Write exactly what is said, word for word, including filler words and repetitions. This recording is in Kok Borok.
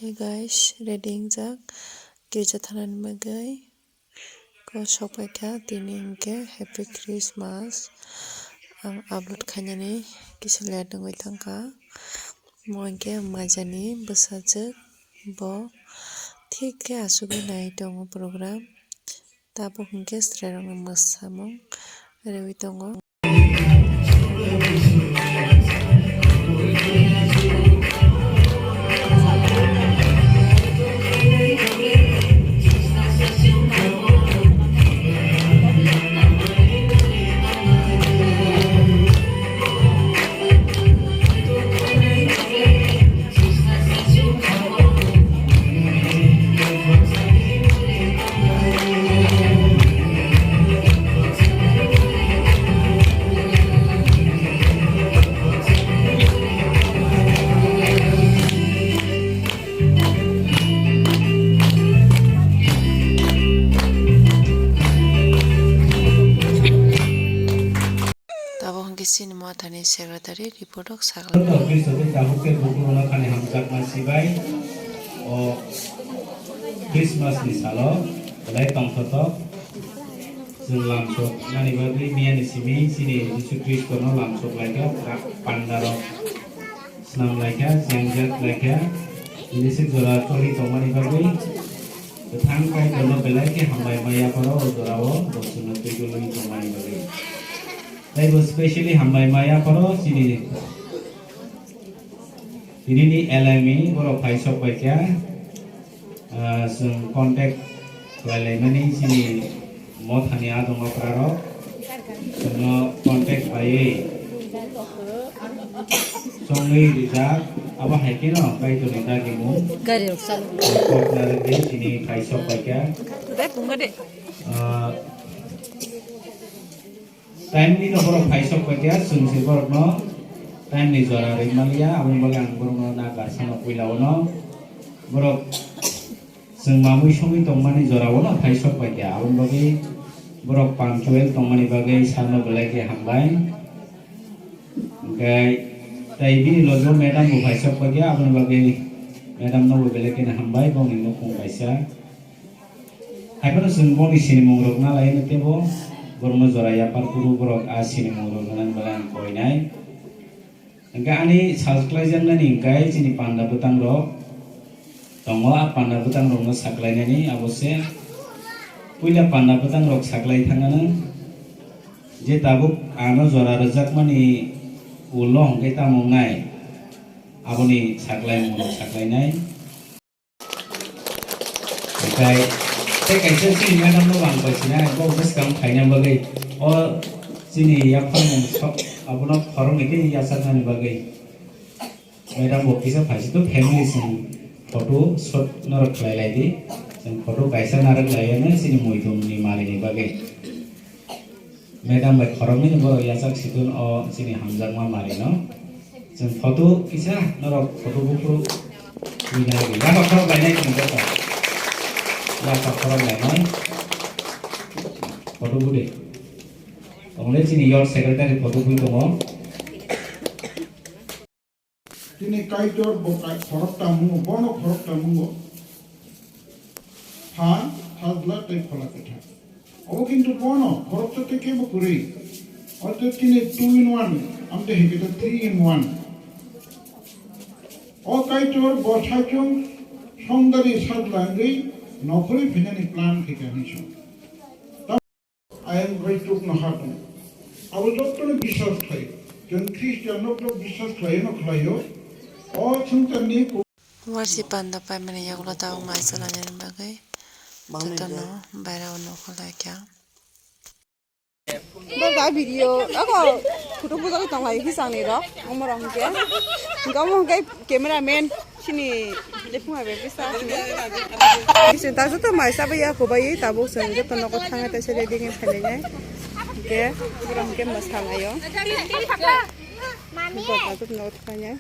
Hey guys, ready wngjak girja thanani bagwi. Kok sok paikha, tini hinkhe Happy Christmas ang upload khainani kisa late wngwi thangkha. Mo hinkhe majani bwsajwk, bo thik khe asugwi nai tongo program. Tabuk hinkhe chwrairokni mwsamung rewi tongo. Tabuk hwnkhe chini mothani secretary report o sakla. Tabuk khe bukurokno khani hamjakma sibai o Christmas ni salo belai tongthotok chwng lamsok nani bagwi miyani simi chini Jisu Khristono lamsok laikha, pandaro swnam laikha, jengjak laikha, lisik jora choli tongmani bagwi bwthang Kaitorno belai khe hambai maya pharo o jorao bo chwngno twi golwi tongmani bagwi. Tei bo specially hambai maya pharo chini tinini L M E borok phai sok bai kha, ah, chwng contact khlai laimani chini mothani adongo kwrarok chwngno contact baiwi chongwi rijak, abo hai kheno Kaitorni dagimung kokna rwgwi chini phai sok bai kha. Ah, Time ni no borok phai sok pai kha, chwng se borok no time ni jora rwi maliya, aboni bagwi ang borok no nagar sano puila o no borok chwng mamui songwi tongmani jora o no phai sok pai kha, aboni bagwi borok punctual tongmani bagwi sano belai khe hambai. Hwnkhe tei bini logi o madam bo phai sok pai kha, aboni bagwi madam no bo belai kheno hambai, bongni nukhung kaisa. Haiphano chwng boni sinimung rok na lai no tebo, borokno jora yapar kuru borok a sinimung rok nang belai ang koinai. Hwnkhe ani sajwk lai jaknani hwnkhe chini panda bwtang rok tongo, a panda bwtang rok no saklai nani abo se. Puila panda bwtang rok saklai thangano je tabuk ano jora rwjakmani ulo hwnkhe tamo wngnai, aboni saklai mung rok saklai nai. Okai, tei kaisa chini madam no bang bai sinai, bo bwskang phaina bagwi. O chini yaphang mung sok, abono khoroknwi khe yachaknani bagwi. Madam bo kisa phaisito family chwng photo shoot norok khlai lai di. Chwng photo kaisa narwk lai ano chini muitum ni manwi ni bagwi. Madam bai khoroknwi ni borok yachak sikon o chini hamjakma mari no. Chwng photo kisa norok photo buphuru wi nai ri. Yaphang khorok lai nai chwng joto. Yaphang khorok lai nai. Photo bu de. Tongle chini yor secretary photo bui tongo. Tini Kaitor bo kai-, khorok tamungo, bono khorok tamungo. Pha, Sajla tei Phola Kwthar. Obo kintu bono khoroksa tei kebo kwrwi. Ortho tini two in one, amtwi hai khe three in one. O Kaitor bo saichung songdari Sajla wngwi nokhorwi phainani plan khaikha hinwi song. Ayang bai chukno ha tongo. Abo jotono biswas khlai. Chwng Christian no biswas khlai no khlai o. O swngcharni Warsi panda paimani yagulo tabuk mai chwlainani bagwi jotono bairao nukho laikha. Bo ga video, ako photo bujagwi tong lai khe changni rok, omo rok hwnkhe. Hwnkhe omo hwnkhe cameraman chini lephunga bai bwsa chini. Bisi ta joto mai chabai ya, kobai tabuk chwng joto nogo thangwi teisa ready khe phailai nai. Hwnkhe borok hwnkhe mwsa laio. Bo ta joto nogo thangwi nai.